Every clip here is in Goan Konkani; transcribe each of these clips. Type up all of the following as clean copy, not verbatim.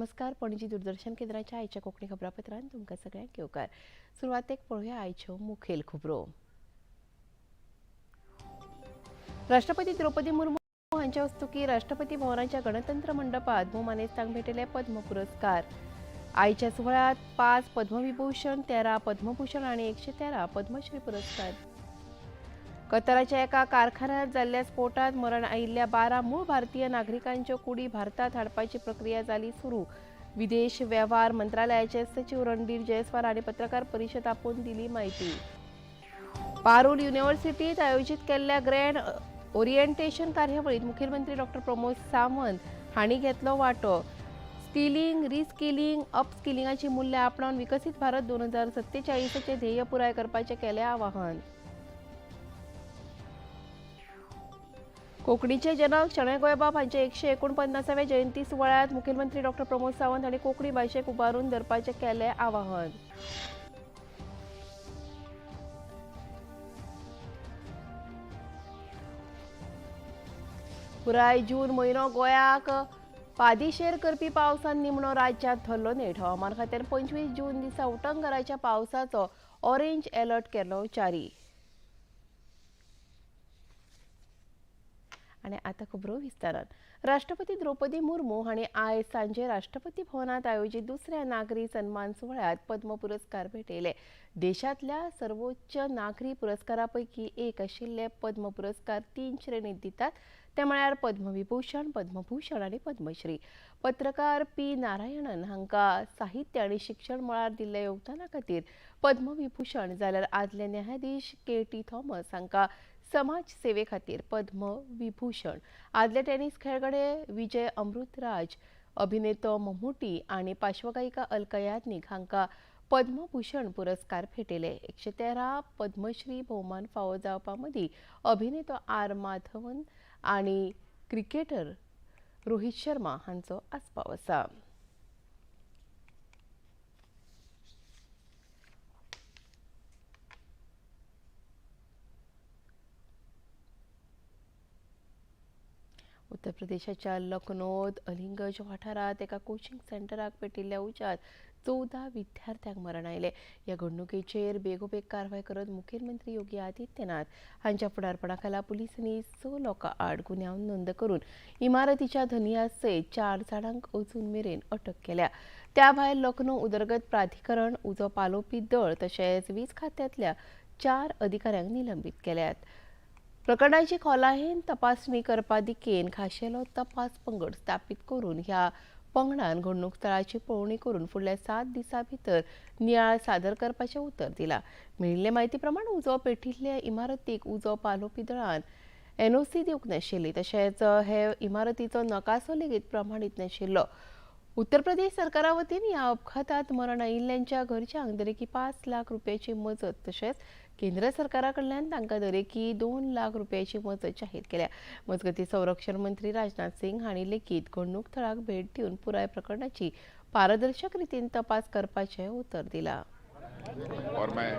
नमस्कार. पणजी दूरदर्शन केंद्राच्या आयच्या कोंकणी खबरापत्रांत तुमकां सगळ्यांक येवकार. सुरवातेक पळोवया आयच्यो मुखेल खबरो. राष्ट्रपती द्रौपदी मुर्मू हांच्या हस्तुकीं राष्ट्रपती भवनाच्या गणतंत्र मंडपात भोवमानेस्तांक भेटयले पद्म पुरस्कार. आयच्या सुवाळ्यांत 5 पद्मविभूषण, 13 पद्मभूषण आनी 113 पद्मश्री पुरस्कार. कताराच्या एका कारखान्यात जाल्ल्या स्फोटात मरण आयिल्ल्या 12 मूळ भारतीय नागरिकांच्यो कुडी भारतात हाडपाची प्रक्रिया जाली सुरू. विदेश वेव्हार मंत्रालयाचे सचिव रणधीर जयस्वाल हांणी पत्रकार परिशद आपोवन दिली म्हायती. पारूल युनिव्हर्सिटीत आयोजीत केल्ल्या ग्रँड ओरिएंटेशन कार्यावळीत मुखेलमंत्री डॉक्टर प्रमोद सावंत हांणी घेतलो वांटो. स्किलिंग, रिस्किलिंग, अपस्किलिंगाची मूल्यां आपणावन विकसीत भारत 2047 ध्येय पुराय करपाचें केलें आवाहन. कोंकणीचे जनक शणै गोंयबाब हांचे 149व्या जयंती सुवाळ्यांत मुखेलमंत्री डॉक्टर प्रमोद सावंत हांणी कोंकणी भाशेक उबारून धरपाचें केलें आवाहन. पुराय जून म्हयनो गोंयाक पादिशेर करपी पावसान निमणो राज्यांत थरलो नेट. हवामान खात्यान 25 जून दिसा उटंगराच्या पावसाचो ऑरेंज अलर्ट केलो जारी. आनी आतां खबरो विस्तारान. राष्ट्रपती द्रौपदी मुर्मू हांणी आयज सांजे राष्ट्रपती भवनात आयोजीत दुसऱ्या नागरी सन्मान सुवाळ्यांत पद्म पुरस्कार भेटयले. देशांतल्या सर्वोच्च नागरी पुरस्कारा पैकी एक आशिल्ले पद्म पुरस्कार 3 श्रेणीत दितात, ते म्हळ्यार पद्मविभूषण, पद्मभूषण आनी पद्मश्री. पत्रकार पी नारायणन हांकां साहित्य आनी शिक्षण मळार दिल्ल्या योगदाना खातीर पद्मविभूषण, जाल्यार आदले न्यायाधीश के टी थॉमस हांकां समाज सेवे खातीर पद्मविभूषण. आदले टेनिस खेळगडे विजय अमृतराज, अभिनेतो मम्मुटी आनी पार्श्वगायिका अलका याज्ञिक हांकां पद्मभूषण पुरस्कार भेटयले. 113 पद्मश्री भोवमान फावो जावपा मदीं अभिनेतो आर माधवन आनी क्रिकेटर रोहित शर्मा हांचो आस्पाव आसा. उत्तर प्रदेशाच्या लखनौत अलिंगज वाठारांत एका कोचिंग सेंटराक पेटिल्ल्या उज्यांत 14 विद्यार्थ्यांक मरण आयलें. ह्या घडणुकेचेर बेगोबेग कारवाय करत मुखेलमंत्री योगी आदित्यनाथ हांच्या फुडारपणा खाला पुलिसांनी 6 लोकां आड गुन्यांव नोंद करून इमारतीच्या धनया सयत 4 जाणांक अजून मेरेन अटक केल्या. त्या भायर लखनौ उदरगत प्राधिकरण, उजो पालोवपी दळ तशेंच वीज खात्यांतल्या 4 अधिकाऱ्यांक निलंबीत केल्यात. प्रकरणाची खोलायेन तपासणी करपा दिकेन खाशेलो तपास पंगड स्थापीत करून ह्या पंगडान घडणूक स्थळाची पळोवणी करून फुडल्या 7 दिसां भितर नियाळ सादर करपाचें उतर दिलां. मेळिल्ले म्हायती प्रमाण उजो पेटिल्ले इमारतीक उजो पालोवपी दळान एनओसी दिवंक नाशिल्ली, तशेंच हे इमारतीचो नकासो लेगीत प्रमाणीत नाशिल्लो. उत्तर प्रदेश सरकारा वतीन ह्या अपघातांत मरण आयिल्ल्यांच्या घरच्यांक दरेकी 5 लाख रुपयाची मजत तशेंच केंद्र सरकारा कडल्यान तांकां दरेकी 2 लाख रुपयाची मजत जाहीर केल्या. मजगतीं संरक्षण मंत्री राजनाथ सिंग हांणी लेगीत घडणूक थळाक भेट दिवन पुराय प्रकरणाची पारदर्शक रितीन तपास करपाचें उतर दिलां. और मैं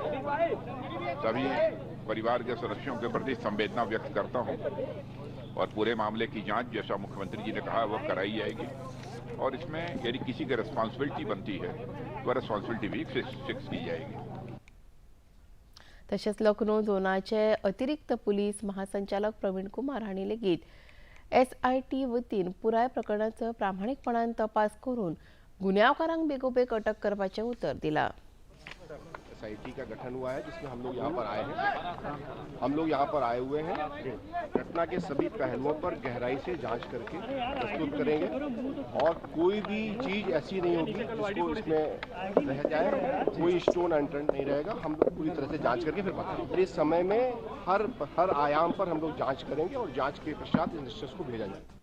सभी परिवार के सदस्यों के प्रति संवेदना व्यक्त करता हूं और पूरे मामले की जांच, जैसा मुख्यमंत्री जी ने कहा, वह कराई जाएगी और इसमें यदि किसी की रिस्पॉन्सिबिलिटी बनती है तो रिस्पॉन्सिबिलिटी भी फिक्स की जाएगी. तशेंच लखनौ झोनाचे अतिरिक्त पुलीस महासंचालक प्रवीण कुमार हांणी लेगीत एसआयटी वतीन पुराय प्रकरणाचो प्रामाणीकपणान तपास करून गुन्यांवकारांक बेगोबेग अटक करपाचें उतर दिलां. एसआईटी का गठन हुआ है जिसमें हम लोग यहाँ पर आए हैं. हम लोग यहाँ पर आए हुए हैं. घटना के सभी पहलुओं पर गहराई से जांच करके प्रस्तुत करेंगे और कोई भी चीज़ ऐसी नहीं होगी जिसको इसमें रह जाए, कोई स्टोन अनटर्न नहीं रहेगा. हम लोग पूरी तरह से जांच करके फिर बताएंगे. इस समय में हर हर आयाम पर हम लोग जांच करेंगे और जांच के पश्चात इस निष्कर्ष को भेजा जाएगा.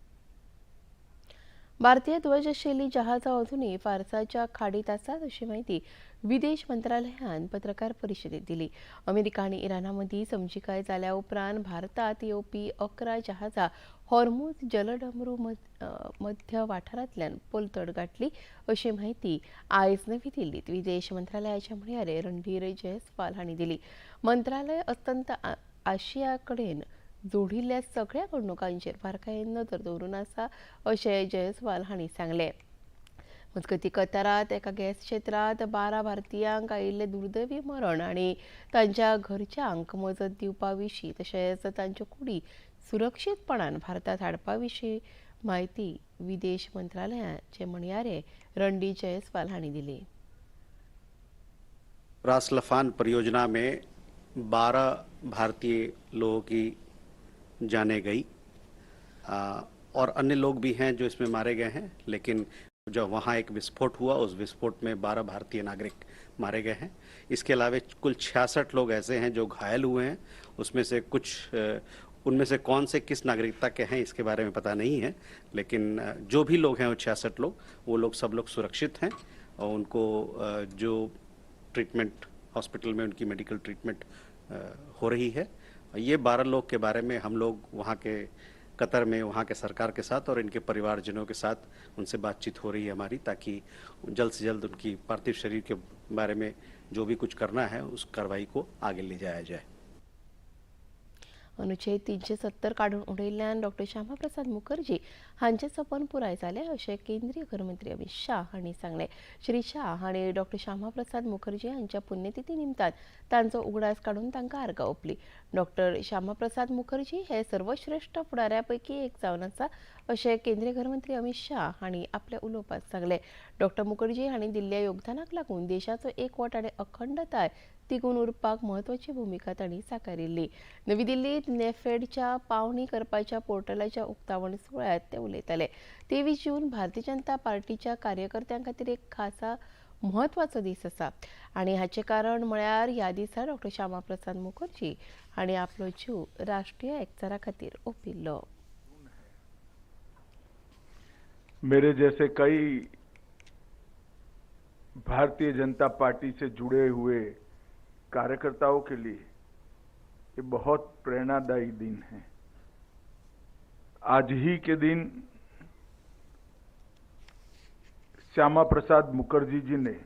भारतीय ध्वज आशिल्ली जहाजां अजुनूय फारसाच्या खाडीत आसात अशी म्हायती विदेश मंत्रालयान पत्रकार परिशदेत दिली. अमेरिका आनी इराणा मदीं समजिकाय जाल्या उपरांत भारतांत येवपी 11 जहाजां हॉर्मुझ जलडमरू मध्य वाठारांतल्यान पलतड गाठली अशी म्हायती आयज नवी दिल्लीत विदेश मंत्रालयाच्या म्हणयारे रणधीर जयस्वाल हांणी दिली. मंत्रालय अस्तंत आशिया कडेन जोडिल्ल्या सगळ्या घडणुकांचेर बारकायेन नदर दवरून आसा अशें जयस्वाल हांणी सांगलें. मजगतीं कतारांत एका गॅस क्षेत्रांत 12 भारतीयांक आयिल्लें दुर्दैवी मरण आनी तांच्या घरच्यांक मजत दिवपा विशीं तशेंच तांच्यो कुडी सुरक्षीतपणान भारतांत हाडपा विशीं म्हायती विदेश मंत्रालयाचे म्हणयारे रणधीर जयस्वाल हांणी दिली. रास लफान परियोजना में 12 भारतीय लोगों की जाने गई और अन्य लोग भी हैं जो इसमें मारे गए हैं, लेकिन जो वहाँ एक विस्फोट हुआ उस विस्फोट में 12 भारतीय नागरिक मारे गए हैं. इसके अलावा कुल 66 लोग ऐसे हैं जो घायल हुए हैं. उसमें से कुछ उनमें से कौन से किस नागरिकता के हैं इसके बारे में पता नहीं है, लेकिन जो भी लोग हैं वो 66 लोग, वो लोग सब लोग सुरक्षित हैं और उनको जो ट्रीटमेंट हॉस्पिटल में उनकी मेडिकल ट्रीटमेंट हो रही है. ये 12 लोग के बारे में हम लोग वहाँ के कतर में वहाँ के सरकार के साथ और इनके परिवारजनों के साथ उनसे बातचीत हो रही है हमारी, ताकि जल्द से जल्द उनकी पार्थिव शरीर के बारे में जो भी कुछ करना है उस कार्रवाई को आगे ले जाया जाए. अनुच्छेद 370 काडून उडयल्ल्यान डॉक्टर श्यामाप्रसाद मुखर्जी हांचें सपन पुराय जालें अशें केंद्रीय गृहमंत्री अमित शाह हांणी सांगलें. श्री शाह हांणी डॉक्टर श्यामाप्रसाद मुखर्जी हांच्या पुण्यतिथी निमतान तांचो उगडास काडून तांकां आर्गां ओंपली. डॉक्टर श्यामाप्रसाद मुखर्जी हे सर्वश्रेश्ठ फुडाऱ्या पैकी एक जावन आसा अशें केंद्रीय गृहमंत्री अमित शाह हांणी आपल्या उलोवपांत सांगलें. डॉक्टर मुखर्जी हांणी दिल्ल्या योगदानाक लागून देशाचो एकवट आनी अखंडताय तिगून उरपाक म्हत्वाची भुमिका तांणी साकारिल्ली. नवी दिल्लीत नेफेडच्या पावणी करपाच्या पोर्टलाच्या उक्तावण सुवाळ्यांत ते उलयताले. 23 जून भारतीय जनता पार्टीच्या कार्यकर्त्यां खातीर एक खासा म्हत्वाचो दीस आसा आनी हाचें कारण म्हळ्यार ह्या दिसा डॉक्टर श्यामाप्रसाद मुखर्जी हांणी आपलो जीव राष्ट्रीय एकचारा खातीर ओंपिल्लो. मेरे जैसे कई भारतीय जनता पार्टी से जुड़े हुए कार्यकर्ताओं के लिए ये बहुत प्रेरणादायी दिन है. आज ही के दिन श्यामा प्रसाद मुखर्जी जी ने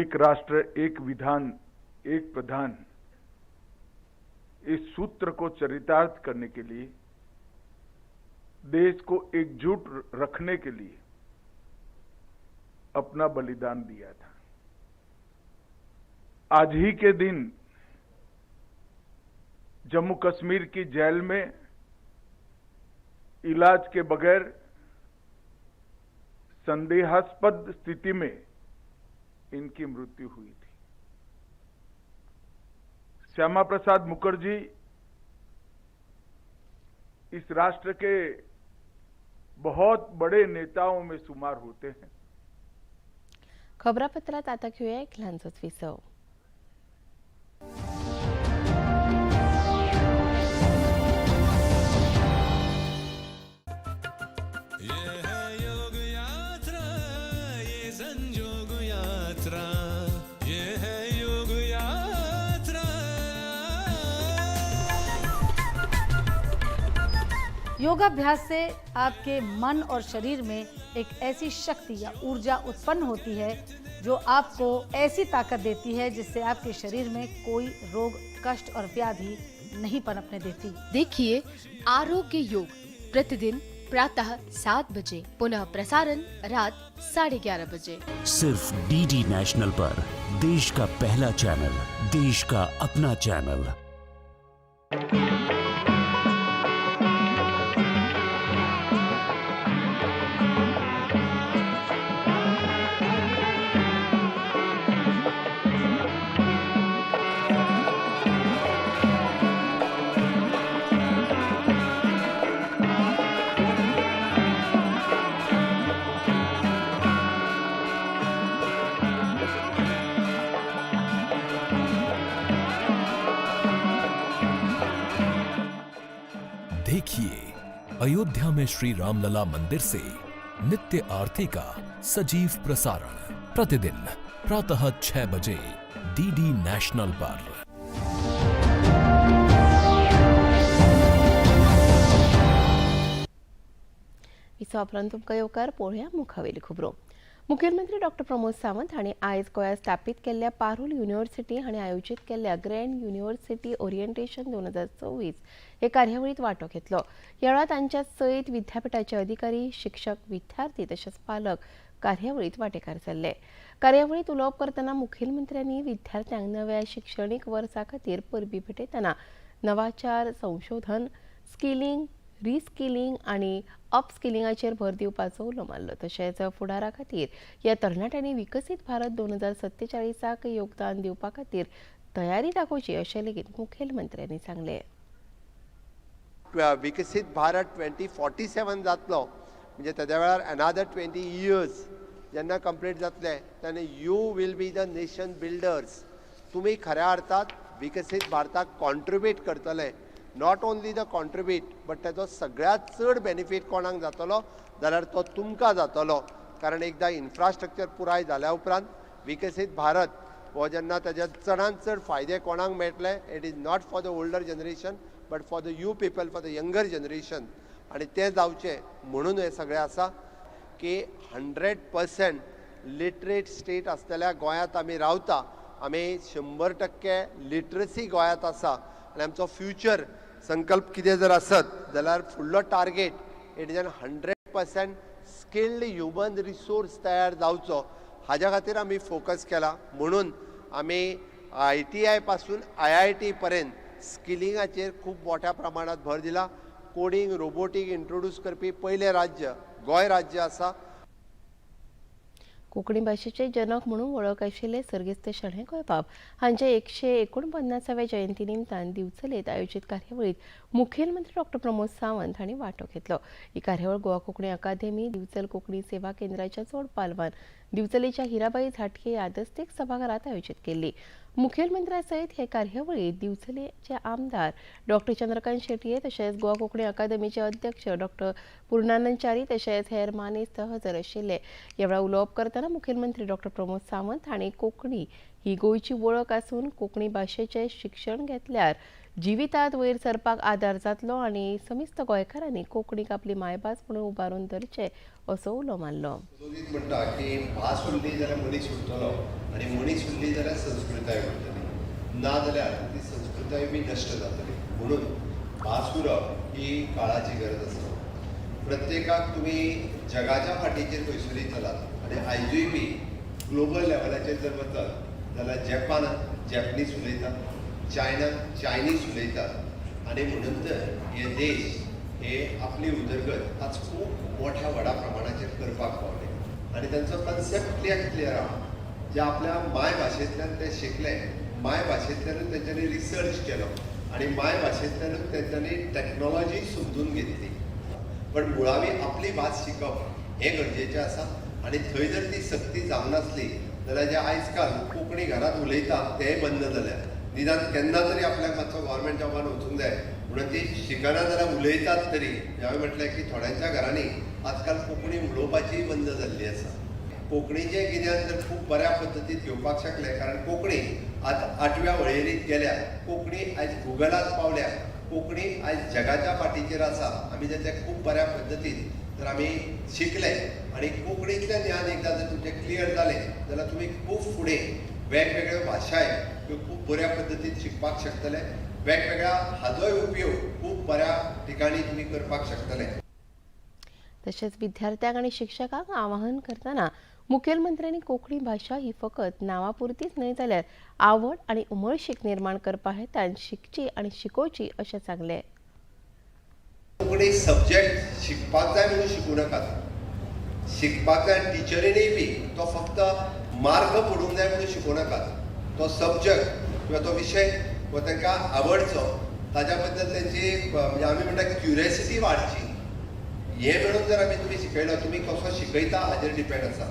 एक राष्ट्र एक विधान एक प्रधान इस सूत्र को चरितार्थ करने के लिए, देश को एकजुट रखने के लिए अपना बलिदान दिया था. आज ही के दिन जम्मू कश्मीर की जेल में इलाज के बगैर संदेहास्पद स्थिति में इनकी मृत्यु हुई थी. श्यामा प्रसाद मुखर्जी इस राष्ट्र के बहुत बड़े नेताओं में शुमार होते हैं. खबरापत्रात आता घेऊया एक ल्हानसोच विसव. योगाभ्यास से आपके मन और शरीर में एक ऐसी शक्ति या ऊर्जा उत्पन्न होती है जो आपको ऐसी ताकत देती है जिससे आपके शरीर में कोई रोग, कष्ट और व्याधि नहीं पनपने देती. देखिए आरोग्य योग प्रतिदिन प्रातः 7 बजे, पुनः प्रसारण रात 11:30 बजे, सिर्फ डीडी नेशनल पर. देश का पहला चैनल, देश का अपना चैनल. देखिए अयोध्या में श्री रामलला मंदिर से नित्य आरती का सजीव प्रसारण प्रतिदिन प्रातः 6 बजे डीडी नेशनल पर. विसवा उपरांत तुमकां येवकार. पळोवया मुखावेली खबरो. मुखेलमंत्री डॉक्टर प्रमोद सावंत हांणी आयज गोंयांत स्थापीत केल्ल्या पारूल युनिव्हर्सिटी हांणी आयोजीत केल्ल्या ग्रँड युनिव्हर्सिटी ओरिएंटेशन 2024 हे कार्यावळीत वांटो घेतलो. ह्या वेळार तांच्या सयत विद्यापिठाचे अधिकारी, शिक्षक, विद्यार्थी तशेंच पालक कार्यावळीत वांटेकार जाल्ले. कार्यावळीत उलोवप करतना मुखेलमंत्र्यांनी विद्यार्थ्यांक नव्या शिक्षणीक वर्सा खातीर परबीं भेटयतना नवाचार, संशोधन, स्किलिंग, रिस्किलिंग आनी अपस्किलिंगाचेर भर दिवपाचो उलो मारलो. तशेंच फुडारा खातीर ह्या तरणाट्यांनी विकसीत भारत 2047 योगदान दिवपा खातीर तयारी दाखोवची अशें लेगीत मुखेलमंत्र्यांनी सांगलें. विकसीत भारत 2047 जातलो म्हणजे तेद्या वेळार अनादर 20 इयर्स जेन्ना कंप्लीट जातले तेन्ना you will be the nation builders. तुमी खऱ्या अर्थात विकसीत भारताक कॉन्ट्रिब्यूट करतले. Not only the contribute but तेजो सगळ्यांत चड बेनिफीट कोणाक जातलो जाल्यार तो तुमकां जातलो. कारण एकदां इन्फ्रास्ट्रक्चर पुराय जाल्या उपरांत विकसीत भारत हो जेन्ना तेजे चडांत चड फायदे कोणाक मेळटले, it is not for the older generation but for the you people, for the younger generation. आनी तें जावचें म्हणून हें सगळें आसा की 100% लिटरेट स्टेट आसलेल्या गोंयांत आमी रावता. आमी 100% लिटरसी गोंयांत आसा आनी आमचो फ्युचर संकल्प कितें जर आसत जाल्यार फुडलो target it is an 100% skilled human resource तयार जावचो हाज्या खातीर आमी फोकस केला. म्हणून आमी ITI पासून IIT पर्यंत स्किलिंगाचेर खूब मोठ्या प्रमाणात भर दिला. कोडींग, रोबोटीक इंट्रोड्यूस करपी पयलें राज्य गोंय राज्य आसा. कोंकणी भाशेचे जनक म्हणून वळख आशिल्ले सर्गेस्त शणै गोंयबाब हांच्या 149व्या जयंती निमतान दिवचलेत आयोजीत कार्यावळीत मुखेलमंत्री डॉक्टर प्रमोद सावंत हांणी वांटो घेतलो. ही कार्यावळ गोवा कोंकणी अकादेमी, दिवचल कोंकणी सेवा केंद्राच्या जोड पालवान दिवचलेच्या हिराबाई झाटके यादस्तीक सभाघरात आयोजीत केल्ली. मुखेलमंत्र्या सयत हे कार्यावळीत दिवचलेचे आमदार डॉक्टर चंद्रकांत शेटये तशेंच गोवा कोंकणी अकादमीचे अध्यक्ष डॉक्टर पूर्णानंद च्यारी तशेंच हेर मानेस्त हजर आशिल्ले. ह्या वेळार उलोवप करतना मुखेलमंत्री डॉक्टर प्रमोद सावंत हांणी कोंकणी ही गोंयची वळख आसून कोंकणी भाशेचें शिक्षण घेतल्यार जिवितांत वयर सरपाक आदार जातलो आनी समिस्त गोंयकारांनी कोंकणीक आपली मायभास म्हणून उबारून धरचें असो उलो मारलो. म्हणटा की भास उरली जाल्यार मनीस उरतलो आनी मनीस उरली जाल्यार संस्कृताय उरतली, ना जाल्यार ती संस्कृताय बी नश्ट जातली. म्हणून भास उरप ही काळाची गरज आसा. प्रत्येकाक तुमी जगाच्या फाटीचेर खंयसरूय चलात आनी आयजूय बी ग्लोबल लेवलाचेर जर वचत जाल्यार जपान जॅपनीज उलयता, चायना चायनीज उलयतात आनी म्हणून तर हे देश हे आपली उदरगत आज खूब मोठ्या व्हडा प्रमाणाचेर करपाक पावले आनी तांचो कन्सेप्ट क्लियर आहा. जे आपल्या मायभाशेंतल्यान ते शिकले, मायभाशेंतल्यानूच तेंच्यांनी रिसर्च केलो आनी मायभाशेंतल्यानूच तेंच्यांनी टॅक्नोलॉजी समजून घेतली. पण मुळावी आपली भास शिकप हें गरजेचें आसा आनी थंय जर ती सक्ती जावनासली जाल्यार जे आयज काल कोंकणी घरांत उलयता तेंय बंद जाल्या. निदान केन्ना तरी आपल्याक मातसो गव्हर्मेंट जॉबान वचूंक जाय म्हणून ती शिकना जाल्यार उलयतात तरी. हांवें म्हटलें की थोड्यांच्या घरांनी आजकाल कोंकणी उलोवपाचीय बंद जाल्ली आसा. कोंकणीचें गिन्यान जर खूब बऱ्या पद्दतीन घेवपाक शकले, कारण कोंकणी आज 8व्या वळेरींत गेल्या, कोंकणी आयज गुगलांत पावल्या, कोंकणी आयज जगाच्या फाटीचेर आसा. आमी जर तें खूब बऱ्या पद्दतीन जर आमी शिकले आनी कोंकणींतलें ज्ञान एकदां जर तुमचें क्लियर जालें जाल्यार तुमी खूब फुडें वेगवेगळ्यो भाशाय त्यो खूब बऱ्या पद्दतीन शिकपाक शकतले. वेगवेगळ्या हाजोय उपयोग खूब बऱ्या ठिकाणी तुमी करपाक शकतले. तशेंच विद्यार्थ्यांक आनी शिक्षकांक आवाहन करतना मुखेलमंत्र्यांनी कोंकणी भाशा ही फकत नांवापुरतीच न्हय जाल्यार आवड आनी उमळशीक निर्माण करपा हेतान शिकची आनी शिकोवची अशें सांगलें. कोंकणी सब्जेक्ट शिकपाक जाय म्हणून शिकूं नाकात, शिकपाक जाय टिचरीनय बी तो फक्त मार्क पडूंक जाय म्हणून शिकोवं नाकात. तो सब्जेक्ट किंवा तो विशय हो तांकां आवडचो, ताज्या बद्दल तेंची म्हणजे आमी म्हणटा क्युरियोसिटी वाडची. हें म्हणून जर आमी तुमी शिकयलो, तुमी कसो शिकयता हाजेर डिपेंड आसा.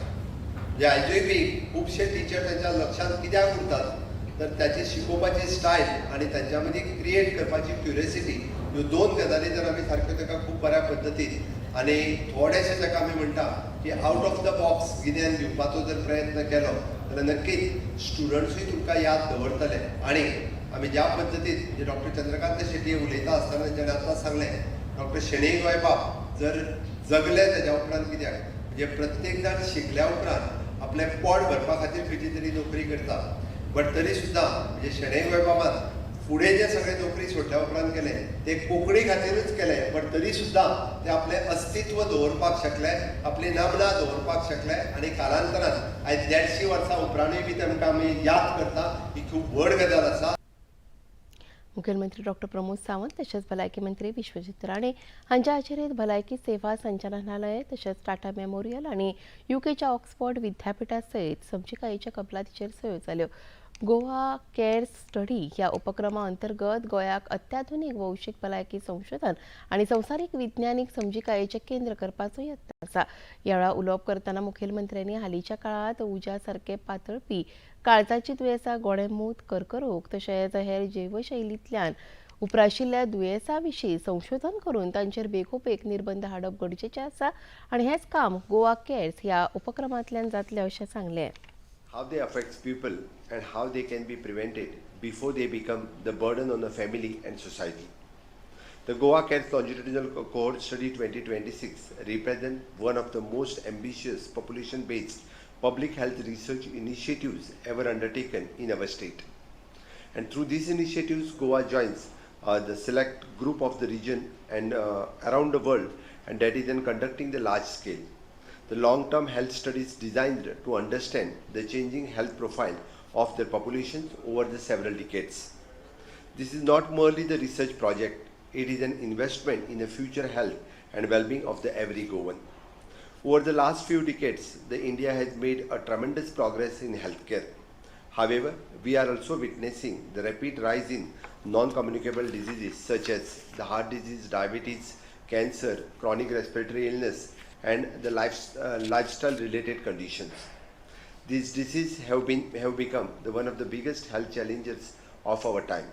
म्हणजे आयजूय बी खुबशे टिचर तांच्या लक्षांत कित्याक उरतात तर ताची शिकोवपाची स्टायल आनी तांच्या मदीं क्रिएट करपाची क्युरियोसिटी, ह्यो दोन गजाली जर आमी सारक्यो ताका खूब बऱ्या पद्दतीन आनी थोडेशें ताका आमी म्हणटा की आवट ऑफ the box गिन्यान दिवपाचो जर प्रयत्न केलो जाल्यार नक्कीच स्टुडंट्सूय तुमकां याद दवरतले. आनी आमी ज्या पद्दतीन म्हणजे डॉक्टर चंद्रकांत शेट्ये उलयता आसतना तेंच्यांनी आतां सांगलें, डॉक्टर शणै गोंयबाब जर जगले तेज्या उपरांत कित्याक म्हणजे प्रत्येक जाण शिकल्या उपरांत आपलें पोट भरपा खातीर खंयची तरी नोकरी करता, बट तरी सुद्दां म्हणजे शणै गोंयबाबान फुडें जे सगळे नोकरी सोडल्या उपरांत केले ते कोंकणी खातीरूच केले, बट तरी सुद्दां ते आपलें अस्तित्व दवरपाक शकले, आपली नामना दवरपाक शकले आनी कालांतरान आयज 150 वर्सां उपरांतूय बी तांकां आमी याद करता. ही खूब व्हड गजाल आसा. मुखेलमंत्री डॉक्टर प्रमोद सावंत तशेंच भलायकी मंत्री विश्वजीत राणे हांच्या हाजेरीत भलायकी सेवा संचालनालय तशेंच टाटा मेमोरियल आनी युकेच्या ऑक्सफोर्ड विद्यापिठा सयत समजिकायेच्या कबलातीचेर सयो जाल्यो. गोवा केअर स्टडी ह्या उपक्रमा अंतर्गत गोंयाक अत्याधुनीक वंशीक भलायकी संशोधन आनी संवसारीक विज्ञानीक समजिकायेचें केंद्र करपाचो यत्न आसा. ह्या वेळार उलोवप करतना मुखेलमंत्र्यांनी हालींच्या काळांत उज्या सारके पातळपी काळजाची दुयेंसां, गोडेंमूत, कर्करोग तशेंच हेर जीवशैलींतल्यान उप्राशिल्ल्या दुयेंसां विशीं संशोधन करून तांचेर बेगोबेग निर्बंध हाडप गरजेचें आसा आनी हेंच काम गोवा केअर्स ह्या उपक्रमांतल्यान जातलें अशें सांगलें. How they affect people and how they can be prevented before they become the burden on the family and society. The Goa CARES Longitudinal Cohort Study 2026 represent one of the most ambitious population-based public health research initiatives ever undertaken in our state. And through these initiatives, Goa joins the select group of the region and around the world, and that is in conducting the large scale, the long-term health studies designed to understand the changing health profile of their populations over the several decades. This is not merely the research project, it is an investment in the future health and well-being of the every Goan. Over the last few decades, the India has made a tremendous progress in healthcare. However, we are also witnessing the rapid rise in non-communicable diseases such as the heart disease, diabetes, cancer, chronic respiratory illness, and the lifestyle related conditions. These diseases have become the one of the biggest health challenges of our time.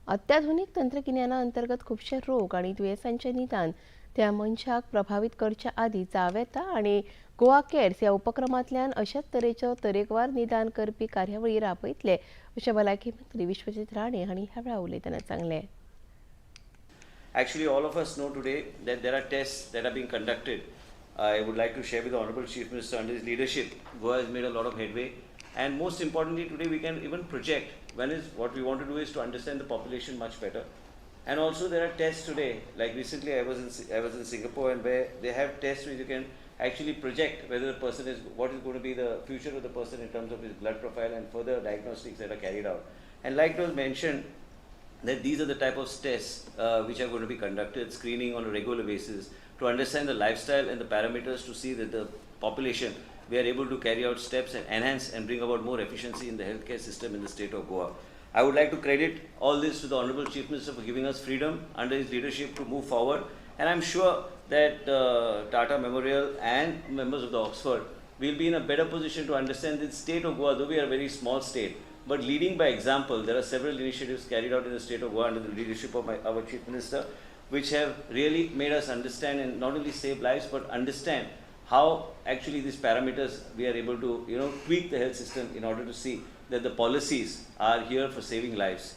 अत्याधुनीक तंत्रगिन्याना अंतर्गत खुबशे रोग आनी दुयेंसांचें निदान त्या मनशाक प्रभावीत करच्या आदीं जावं येता आनी गोवा केअर्स ह्या उपक्रमांतल्यान अशेच तरेच्यो तरेकवार निदान करपी कार्यावळी राबयतले अशें भलायकी मंत्री विश्वजीत राणे हांणी ह्या वेळार उलयतना सांगलें. Actually, all of us know today that there are tests that are being conducted. I would like to share with the Honorable Chief Minister, under his leadership, Goa has made a lot of headway. And most importantly, today we can even project when is what we want to do is to understand the population much better. And also there are tests today, like recently I was in Singapore, and where they have tests where you can actually project whether the person is, what is going to be the future of the person in terms of his blood profile and further diagnostics that are carried out. And like it was mentioned, that these are the type of tests which are going to be conducted, screening on a regular basis to understand the lifestyle and the parameters to see that the population, we are able to carry out steps and enhance and bring about more efficiency in the healthcare system in the state of Goa. I would like to credit all this to the Honorable Chief Minister for giving us freedom under his leadership to move forward. And I'm sure that Tata Memorial and members of the Oxford will be in a better position to understand the state of Goa, though we are a very small state. But leading by example, there are several initiatives carried out in the state of Goa under the leadership of our Chief Minister, which have really made us understand and not only save lives, but understand how actually these parameters we are able to tweak the health system in order to see that the policies are here for saving lives.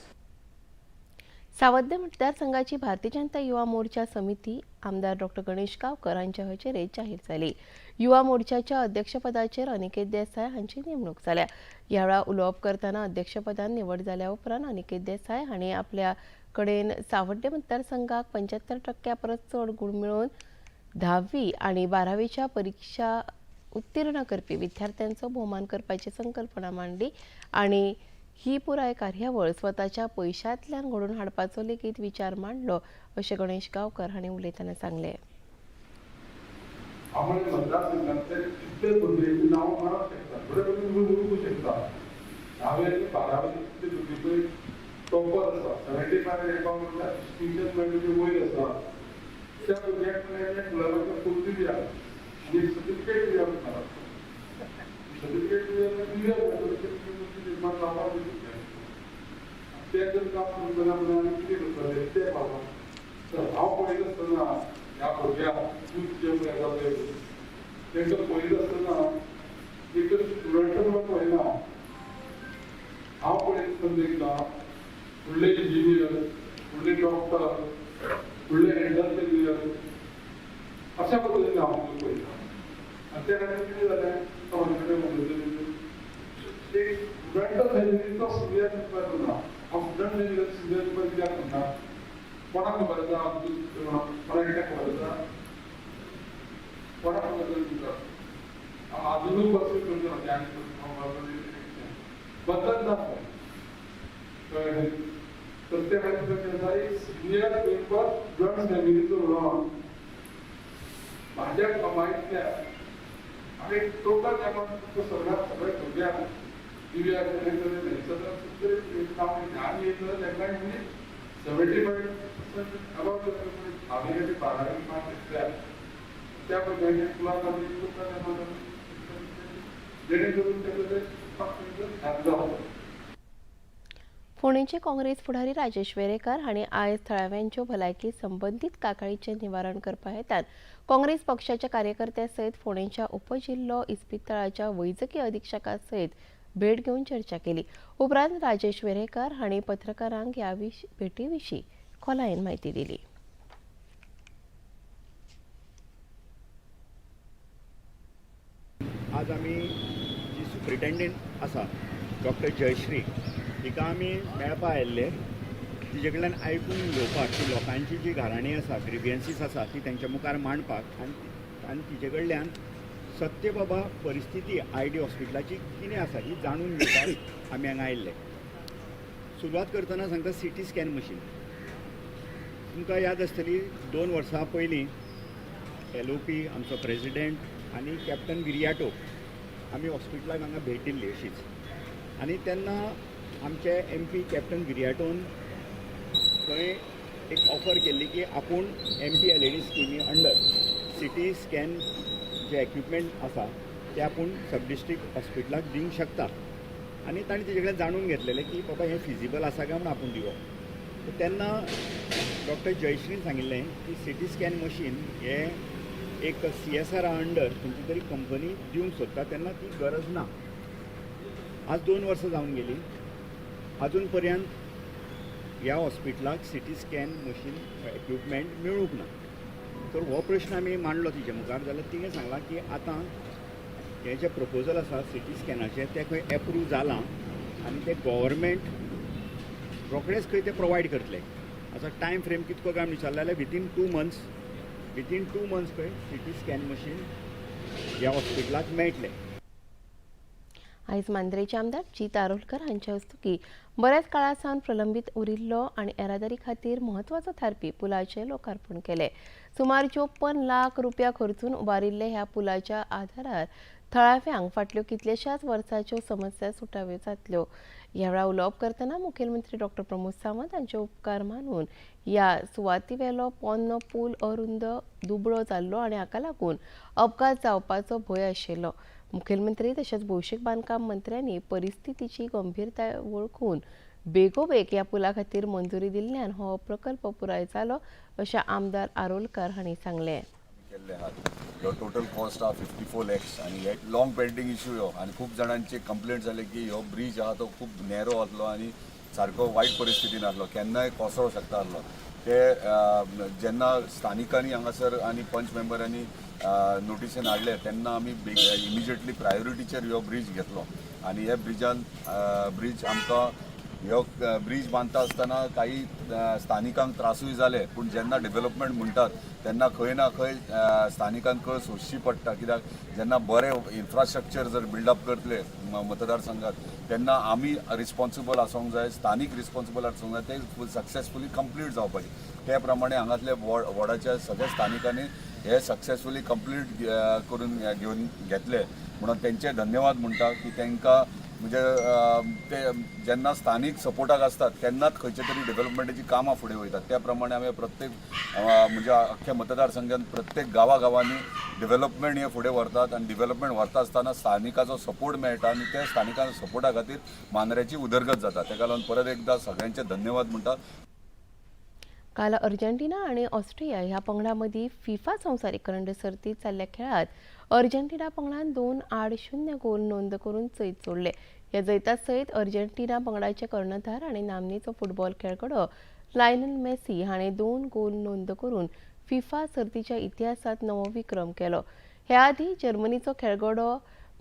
सावद्दे मतदारसंघाची भारतीय जनता युवा मोर्चा समिती आमदार डॉक्टर गणेश गावकर हांच्या हजेरेत जाहीर जाली. युवा मोर्चाच्या अध्यक्षपदाचेर अनिकेत देसाय हांची नेमणूक जाल्या. ह्या वेळार उलोवप करतना अध्यक्षपदान निवड जाल्या उपरांत अनिकेत देसाय हांणी आपल्या कडेन सावड्डे मतदारसंघाक 75% परस चड गूण मेळोवन 10वी आनी 12वीच्या परिक्षा उत्तीर्ण करपी विद्यार्थ्यांचो भोवमान करपाची संकल्पना मांडली आनी ही पुराय कार्यावळ स्वताच्या पयशांतल्यान घडोवन हाडपाचो लेगीत विचार मांडलो अशें गणेश गांवकर हांणी उलयतना सांगलें. आपण मतदारसंघातले कितले भुरगे नांव मेळोंक शकता, थोडे कमी तुमी उरूंक शकता. 10वी आनी 12वी कितले भुरगे पळय टॉपर आसा, 75 एबाव म्हणल्यार डिस्टिंक्शन मेळटा, ते वयर आसा, त्या भुरग्यांक म्हणल्यार गुलाबाचें फूल दिवया आनी एक सर्टिफिकेट दिवया म्हणटा. सर्टिफिकेट दिवया, दिवया, सर्टिफिकेट निर्माण जावपाक. ते जर काम करतना म्हणून आमी कितें करतले ते बाबा. तर हांव पळयत आसतना ह्या भुरग्यांक यूथ जे पळय आसा पळय, तांकां पळयत आसतना एक स्टुडंट म्हणून पळयना हांव, पळयत आसतना तांकां फुडले इंजिनियर, फुडले डॉक्टर, फुडले एंटरप्रिन्युअर अशा पद्दतीन हांव पळयता. त्या खातीर कितें जालें तो म्हजे एक स्टुडंट फॅमिलीचो सिनियर प्रिन्सिपल उरना. हांव स्टुडंट फॅमिलीचो सिनियर प्रिन्सिपल कित्याक म्हणटा? कोणाक खबर आसा? कोणाक कित्याक खबर आसा? कोणाक खबर आसा? आजुनूय बसून करचो ना बदल ना. कळ्ळें? तर त्या खातीर कशें आसा, एक सिनियर प्रिन्सिपल स्टुडंट फॅमिलीचो उलोवप म्हाज्या कमाईतल्या आनी टोटल एमावंट सगळ्या सगळ्या भुरग्यांक दिव्या ध्यान येयलो तांकां 75% अबाव धावी बारावी मार्क घेतल्या त्या भुरग्यांनी स्कुलाक टोटल एमावंट जेणे करून तें जावं. फोंडेंचे काँग्रेस फुडारी राजेश वेरेंकार हांणी आयज थळाव्यांच्यो भलायकी संबंदीत कागाळीचें निवारण करपा हेतान काँग्रेस पक्षाच्या कार्यकर्त्यां सयत फोंडेंच्या उपजिल्लो इस्पितळाच्या वैजकी अधिक्षका सयत भेट घेवन चर्चा केली. उपरांत राजेश वेरेंकार हांणी पत्रकारांक ह्या भेटी विशीं खोलायेन म्हायती दिली. आज आमी जी सुप्रिटेंडेंट आसा डॉक्टर जयश्री तिका आमी मेळपा आयिल्ले. तिजे कडल्यान आयकून घेवपाक की लोकांची जी घराणी आसा, ग्रिवियन्सीस आसा ती तेंच्या मुखार मांडपाक आनी तिजे कडल्यान सत्य बाबा परिस्थिती I D हॉस्पिटलाची कितें आसा ही जाणून घेवपाक आमी हांगा आयिल्ले. सुरवात करतना सांगता सी टी स्कॅन मशीन. तुमकां याद आसतली 2 वर्सां पयलीं एल ओ पी आमचो प्रेजिडेंट आनी कॅप्टन विरियाटो आमी हॉस्पिटलाक हांगा भेट दिल्ली अशीच. आनी तेन्ना आमचे एम पी कॅप्टन विरियाटोन थंय एक ऑफर केल्ली की आपूण M P L A D स्किमी under C T scan J equipment आसा ते आपूण सब डिस्ट्रिक्ट हॉस्पिटलाक दिवंक शकता. आनी ताणें तेजे कडेन जाणून घेतलेलें की बाबा हें फिजिबल आसा काय म्हूण आपूण दिवप. तेन्ना डॉक्टर जयश्रीन सांगिल्लें की सी टी स्कॅन मशीन हें एक सी एस आरा अंडर खंयची तरी कंपनी दिवंक सोदता तेन्ना ती गरज ना. आज 2 वर्सां जावन गेली, अजून पर्यंत ह्या हॉस्पिटलाक C T scan machine equipment मेळूंक ना. तर हो प्रश्न आमी मांडलो तिजे मुखार जाल्यार तिणें सांगलां की आतां हें जें प्रपोजल आसा सी टी स्कॅनाचें तें खंय एप्रूव जालां आनी तें गव्हर्मेंट रोखडेंच खंय तें प्रोवायड करतलें. आतां टायम फ्रेम कितको काय विचारलें जाल्यार विदीन 2 मंथ्स खंय सी टी स्कॅन मशीन ह्या हॉस्पिटलाक मेळटलें. आयज मांद्रेचे आमदार जीत आरोलकर हांच्या हस्तुकीं बऱ्याच काळा सावन प्रलंबीत उरिल्लो आनी येरादारी खातीर म्हत्वाचो थारपी पुलाचें लोकार्पण केलें. सुमार 54 लाख रुपया खर्चून उबारिल्ले ह्या पुलाच्या आधारार थळाव्यांक फाटल्यो कितल्याशाच वर्सांच्यो समस्या सुटाव्यो जातल्यो. ह्या वेळार उलोवप करतना मुखेलमंत्री डॉक्टर प्रमोद सावंत हांचे उपकार मानून ह्या सुवातीवेलो पोन्नो पूल अरुंद दुबळो जाल्लो आनी हाका लागून अपघात जावपाचो भंय आशिल्लो. मुखेलमंत्री तशेंच भौशीक बांदकाम मंत्र्यांनी परिस्थितीची गंभीरताय वळखून बेगोबेग ह्या पुला खातीर मंजुरी दिल्ल्यान हो प्रकल्प पुराय जालो अशें आमदार आरोलकर हांणी सांगलें. ह्यो टोटल कॉस्ट आहा 54 लॅक्स आनी हे लॉंग पेंडींग इशू ह्यो आनी खूब जाणांचे कंप्लेंट जाले की ह्यो ब्रीज आहा तो खूब नॅरो आसलो आनी सारको वायट परिस्थितीन आसलो, केन्नाय कोसळोंक शकता आसलो. ते जेन्ना स्थानिकांनी हांगासर आनी पंच मेंबरांनी नोटिसेन हाडले तेन्ना आमी इमिजिएटली प्रायोरिटीचेर ह्यो ब्रीज घेतलो आनी हे ब्रिजान ब्रीज आमकां ह्यो ब्रीज बांदता आसतना काही स्थानिकांक त्रासूय जाले, पूण जेन्ना डेव्हलपमेंट म्हणटात तेन्ना खंय ना खंय स्थानिकांक कळ सोंसची पडटा. कित्याक जेन्ना बरें इन्फ्रास्ट्रक्चर जर बिल्डअप करतले मतदारसंघात तेन्ना आमी रिस्पॉन्सिबल आसूंक जाय, स्थानीक रिस्पॉन्सिबल आसूंक जाय, ते सक्सेसफुली कंप्लीट जावपाचे. ते प्रमाणे हांगातले वॉर्डाच्या सगळ्या स्थानिकांनी हे सक्सेसफुली कंप्लीट करून घेवन घेतले म्हणून तेंचे धन्यवाद म्हणटा की तांकां म्हणजे ते जेन्ना स्थानीक सपोर्टाक आसतात तेन्नाच खंयचे तरी डेव्हलपमेंटाची कामां फुडें वयतात. त्या प्रमाणे आमी प्रत्येक म्हणजे अख्ख्या मतदारसंघात प्रत्येक गांवागांवांनी डेव्हलपमेंट हे फुडें व्हरतात आनी डेव्हलपमेंट व्हरता आसतना स्थानिकाचो सपोर्ट मेळटा आनी त्या स्थानिकांच्या सपोर्टा खातीर मांद्र्याची उदरगत जाता. ताका लागून परत एकदां सगळ्यांचे धन्यवाद म्हणटा. काल अर्जेंटिना आनी ऑस्ट्रिया ह्या पंगडां मदीं फिफा संवसारीक करंड सर्तींत जाल्ल्या खेळांत अर्जेंटिना पंगडान 2-0 गोल नोंद करून जैत जोडले. ह्या जैता सयत अर्जेंटिना पंगडाचे कर्णधार आनी नामनेचो फुटबॉल खेळगडो लायनल मेसी हाणें 2 गोल नोंद करून फिफा सर्तीच्या इतिहासांत नवो विक्रम केलो. हे आदीं जर्मनीचो खेळगडो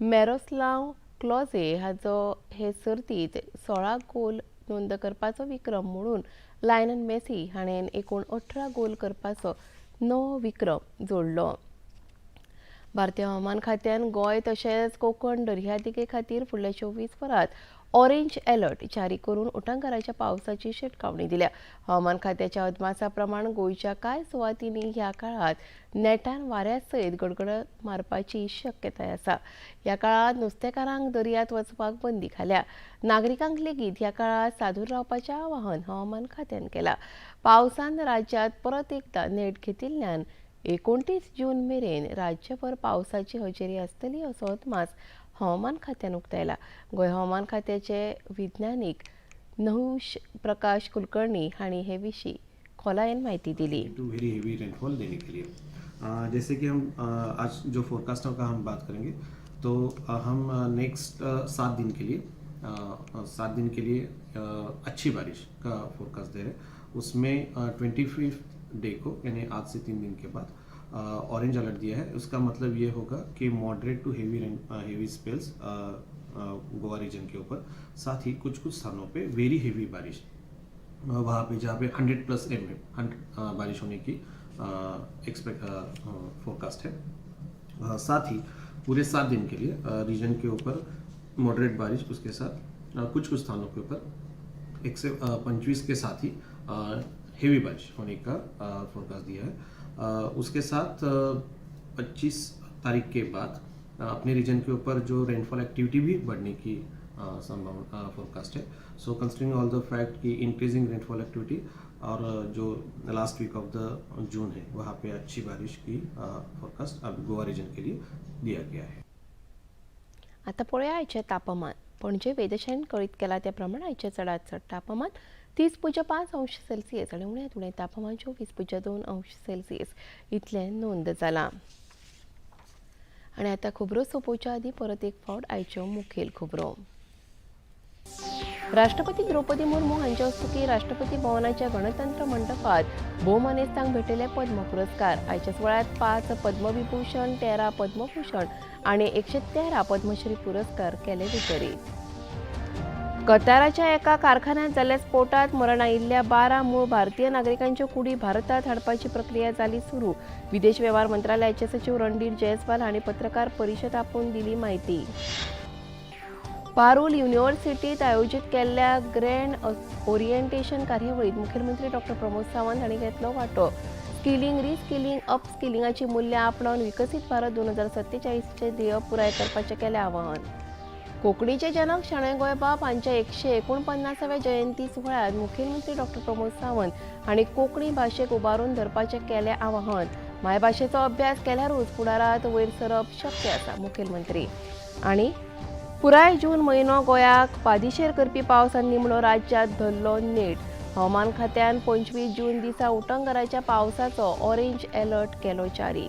मेरोस्लाव क्लॉजे हाचो हे सर्तीत 16 गोल नोंद करपाचो विक्रम म्हणून लायनल मेसी हाणें एकूण 18 गोल करपाचो नवो विक्रम जोडलो. भारतीय हवामान खात्यान गोंय तशेंच कोकण दर्यादेगे खातीर फुडल्या 24 वरांत ऑरेंज अलर्ट जारी करून उटंगाराच्या पावसाची शिटकावणी दिल्या. हवामान खात्याच्या अदमासा प्रमाण गोंयच्या कांय सुवातींनी ह्या काळांत नेटान वाऱ्या सयत गडगड मारपाची शक्यताय आसा. ह्या काळांत नुस्तेकारांक दर्यांत वचपाक बंदी घाल्या. नागरिकांक लेगीत ह्या काळांत सादूर रावपाचें आवाहन हवामान खात्यान केलां. पावसान राज्यांत परत एकदां नेट घेतिल्ल्यान 29 जून मेरेन राज्यभर पावसाची हजेरी आसतली असो अदमास हवामान खात्यान उक्तायला. गोंय हवामान खात्याचे विज्ञानीक नहुष प्रकाश कुलकर्णी हांणी हे विशीं खोलायेन माहिती दिली. टू वेरी हेवी रेनफॉल देने के लिए जैसे कि हम आज जो फोरकास्ट का हम बात करेंगे तो हम नेक्स्ट 7 दिन के लिए 7 दिन के लिए अच्छी बारिश का फोरकास्ट दे रहे हैं. उसमें 25 डे को यानी आज से 3 दिन के बाद ऑरेंज अलर्ट दिया है. उसका मतलब ये होगा कि moderate to heavy spells Goa region K ऊपर, साथ ही कुछ कुछ स्थानों पे वेरी हेवी बारिश, वहाँ पे जहाँ पे 100+ mm बारिश होने की एक्सपेक्ट फोरकास्ट है. साथ ही पूरे 7 दिन के लिए रीजन के ऊपर मॉडरेट बारिश, उसके साथ कुछ कुछ स्थानों के ऊपर 1 से 25 के साथ ही हेवी बारिश होने का फोरकास्ट दिया है. उसके साथ 25 तारीख के बाद अपने रीजन के ऊपर जो रेनफॉल एक्टिविटी भी बढ़ने की संभावना फोरकास्ट है. So considering all the fact कि इंक्रीजिंग रेनफॉल एक्टिविटी और जो last week of the June है वहाँ पे अच्छी बारिश की फोरकास्ट अब गोवा रीजन के लिए दिया गया है. आता पळोवया आयचें तापमान. पणजे वेधशाळेन कळीत केला त्या प्रमाण आयचें चडांत चड तापमान 30.5 अंश सेल्सियस आनी उण्यांत उणें तापमान 24.2 अंश सेल्सियस इतलें नोंद जालां. आनी आतां खबरो सोंपोवच्या आदीं परत एक फावट आयच्यो मुखेल खबरो. राष्ट्रपती द्रौपदी मुर्मू हांच्या हस्तुकीं राष्ट्रपती भवनाच्या गणतंत्र मंडपात भोवमानेस्तांक भेटयले पद्म पुरस्कार. आयच्या सुवाळ्यांत 5 पद्मविभूषण, 13 पद्मभूषण आनी 113 पद्मश्री पुरस्कार केले वितरीत. कताराच्या एका कारखान्यात जाल्ल्या स्फोटात मरण आयिल्ल्या 12 मूळ भारतीय नागरिकांच्यो कुडी भारतात हाडपाची प्रक्रिया जाली सुरू. विदेश वेव्हार मंत्रालयाचे सचिव रणधीर जयस्वाल हांणी पत्रकार परिशद आपोवन दिली माहिती. पारूल युनिव्हर्सिटीत आयोजीत केल्ल्या ग्रँड ओरिएंटेशन कार्यावळीत मुखेलमंत्री डॉ प्रमोद सावंत हांणी घेतलो वांटो. स्किलिंग, रिस्किलिंग, अपस्किलिंगाची मूल्यां आपणावन विकसीत भारत 2047 ध्येय पुराय करपाचें केलें आवाहन. कोंकणीचे जनक शणै गोंयबाब हांच्या 149व्या जयंती सुवाळ्यांत मुखेलमंत्री डॉ प्रमोद सावंत हांणी कोंकणी भाशेक उबारून धरपाचें केलें आवाहन. मायभाशेचो अभ्यास केल्यारूच फुडारांत वयर सरप शक्य आसा, मुखेलमंत्री. आनी पुराय जून म्हयनो गोंयाक पादिशेर करपी पावसान निमणो राज्यांत धरलो नेट. हवामान खात्यान 25 जून दिसा उटंगाराच्या पावसाचो ऑरेंज अलर्ट केलो जारी.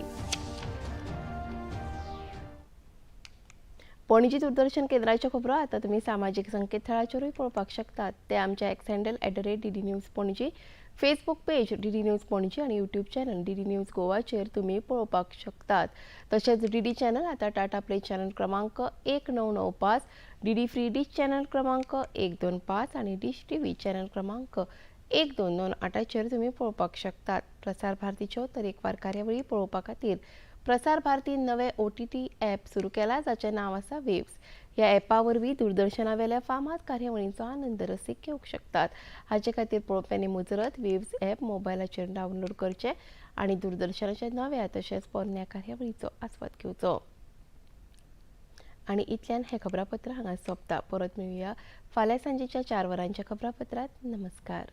पणजी दूरदर्शन केंद्राच्यो खबरो आतां तुमी सामाजीक संकेतथळाचेरूय पळोवपाक शकतात. ते आमच्या X handle @DD News Panaji, Facebook page DD News Panaji आनी यूट्यूब चॅनल DD news गोवाचेर तुमी पळोवपाक शकतात. तशेंच DD channel आतां टाटा प्ले चॅनल क्रमांक 1995, DD free डिश चॅनल क्रमांक 125 आनी डिश TV channel क्रमांक 1228चेर तुमी पळोवपाक शकतात. प्रसार भारतीच्यो तरेकवार कार्यावळी पळोवपा खातीर प्रसार भारतीन नवे OTT app सुरू केला जाचें नांव आसा वेव्स. ह्या ॲपा वरवीं दूरदर्शनावेल्या फामाद कार्यावळींचो आनंद रसीक घेवंक शकतात. हाचे खातीर पळोवप्यांनी मुजरत वेव्स ॲप मोबायलाचेर डावनलोड करचें आनी दूरदर्शनाच्या नव्या तशेंच पोरण्या कार्यावळीचो आस्वाद घेवचो. आनी इतल्यान हें खबरापत्र हांगा सोंपता. परत मेळुया फाल्यां सांजेच्या 4 वरांच्या खबरापत्रांत. नमस्कार.